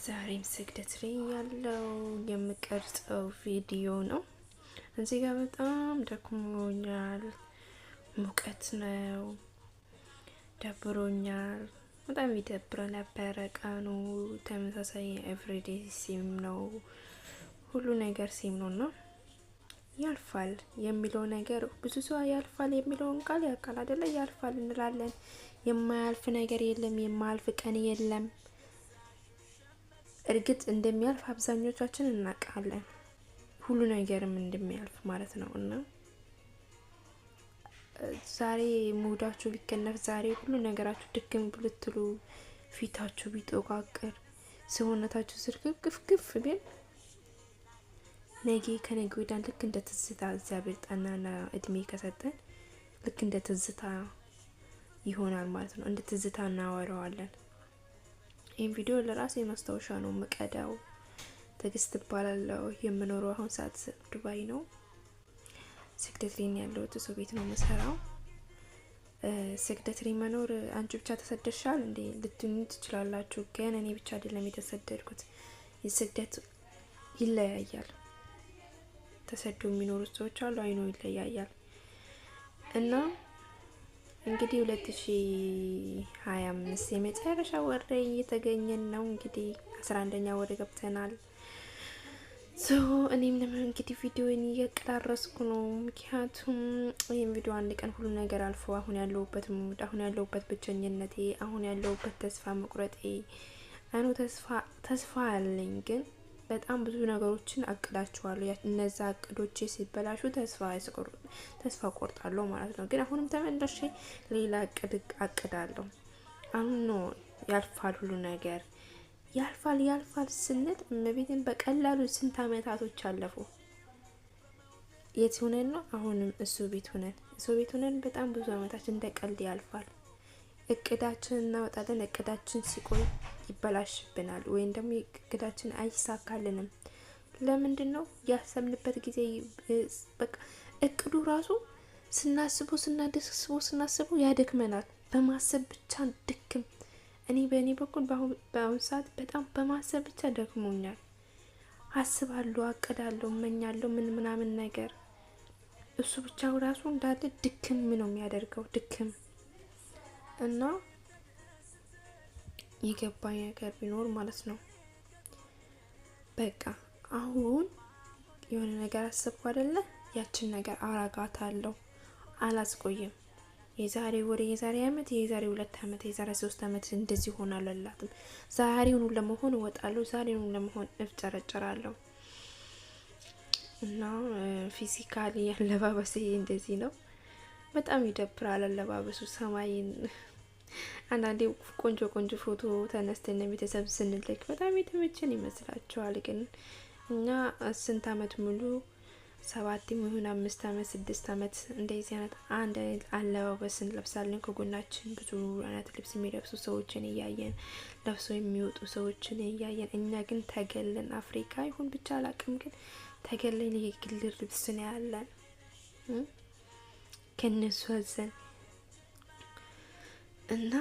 ዛሬም ስግደት ላይ ያለው የምቀርጸው ቪዲዮ ነው። እዚህ ጋር በጣም ደክሞኛል፣ ሙቀት ነው፣ ደብሮኛል። በጣም ይደብረ ነበረ ቀኑ። ተመሳሳይ everyday same ነው፣ ሁሉ ነገር same ነው እና ያልፋል የሚለው ነገር ብዙ ሰው ያልፋል የሚለውን ቃል ያውቃል አይደለ? ያልፋል እንላለን። የማያልፍ ነገር የለም፣ የማያልፍ ቀን የለም። እርግጥ እንደሚያልፍ አብዛኞቻችን እናውቃለን፣ ሁሉ ነገርም እንደሚያልፍ ማለት ነው። እና ዛሬ mood ኣችሁ ቢከነፍ፣ ዛሬ ሁሉ ነገራችሁ ድክም ብልትሉ፣ ፊታችሁ ቢጠቋቅር፣ ሰውነታችሁ ዝርግፍግፍ ቢል፣ ነገ ከነገ ወዲያ ልክ እንደ ትዝታ፣ እግዚአብሔር ጤናና እድሜ ከሰጠን ልክ እንደ ትዝታ ይሆናል ማለት ነው። እንደ ትዝታ እናወራዋለን። ይህም ቪዲዮ ለራሴ ማስታወሻ ነው የምቀዳው። ትዕግስት እባላለሁ። የምኖረው አሁን ሰዓት ዱባይ ነው። ስግደት ላይ ነው ያለሁት። ሰው ቤት ነው የምሰራው። ስግደት ላይ መኖር አንቺ ብቻ ተሰደሻል እንዴ ልትሉኝ ትችላላችሁ። ግን እኔ ብቻ አይደለም የተሰደድኩት። የስግደት ይለያያል። ተሰዶ የሚኖሩት ሰዎች አሉ። አይኖ ይለያያል። እና እንግዲህ 2025 የመጨረሻ ወር ላይ እየተገኘን ነው። እንግዲህ 11ኛ ወር ገብተናል። So እኔም ለምን እንግዲህ ቪዲዮን እየቀራረስኩ ነው። ምክንያቱም ይህም ቪዲዮ አንድ ቀን ሁሉ ነገር አልፎ አሁን ያለሁበት mood፣ አሁን ያለሁበት ብቸኝነቴ፣ አሁን ያለሁበት ተስፋ መቁረጤ፣ አይኑ ተስፋ አለኝ ግን በጣም ብዙ ነገሮችን አቅዳቸዋለሁ። እነዛ እቅዶቼ ሲበላሹ ተስፋ ቆርጣለሁ ማለት ነው። ግን አሁንም ተመልሼ ሌላ እቅድ አቅዳለሁ። አሁን ነው ያልፋል፣ ሁሉ ነገር ያልፋል። ያልፋል ስንል እመቤቴን በቀላሉ ስንት አመታቶች አለፉ። የት ሆነን ነው? አሁንም እሱ ቤት ሆነን፣ እሱ ቤት ሆነን በጣም ብዙ አመታችን እንደ ቀልድ ያልፋል። እቅዳችን እናወጣለን። እቅዳችን ሲቆይ ይበላሽብናል፣ ወይም ደግሞ እቅዳችን አይሳካልንም። ለምንድን ነው ያሰብንበት ጊዜ በቃ እቅዱ ራሱ ስናስበው ስናደስበው ስናስበው ያደክመናል። በማሰብ ብቻ ድክም። እኔ በእኔ በኩል በአሁን ሰዓት በጣም በማሰብ ብቻ ደክሞኛል። አስባለሁ፣ አቅዳለሁ፣ እመኛለሁ ምን ምናምን ነገር፣ እሱ ብቻው ራሱ እንዳለ ድክም ነው የሚያደርገው ድክም። እና የገባኝ ነገር ቢኖር ማለት ነው፣ በቃ አሁን የሆነ ነገር አሰብኩ አይደለ? ያችን ነገር አረጋታለሁ፣ አላስቆይም። የዛሬ ወር፣ የዛሬ አመት፣ የዛሬ 2 አመት፣ የዛሬ 3 አመት እንደዚህ ሆናለሁ አላትም። ዛሬውኑ ለመሆን እወጣለሁ፣ ዛሬውኑ ለመሆን እፍጨረጨራለሁ። እና physically አለባበሴ እንደዚህ ነው። በጣም ይደብራል አለባበሱ። ሰማይን አንዳንዴ ቆንጆ ቆንጆ ፎቶ ተነስተን ቤተሰብ ስንልክ በጣም የተመቸን ይመስላችኋል። ግን እኛ ስንት አመት ሙሉ፣ 7 ይሁን 5 አመት፣ 6 አመት እንደዚህ አይነት አንድ አይነት አለባበስ እንለብሳለን። ከጎናችን ብዙ አይነት ልብስ የሚለብሱ ሰዎችን እያየን፣ ለብሰው የሚወጡ ሰዎችን እያየን፣ እኛ ግን ተገለን፣ አፍሪካ ይሁን ብቻ አላቅም፣ ግን ተገለን የግል ልብስ ነው ያለን ከነሱ አዘን። እና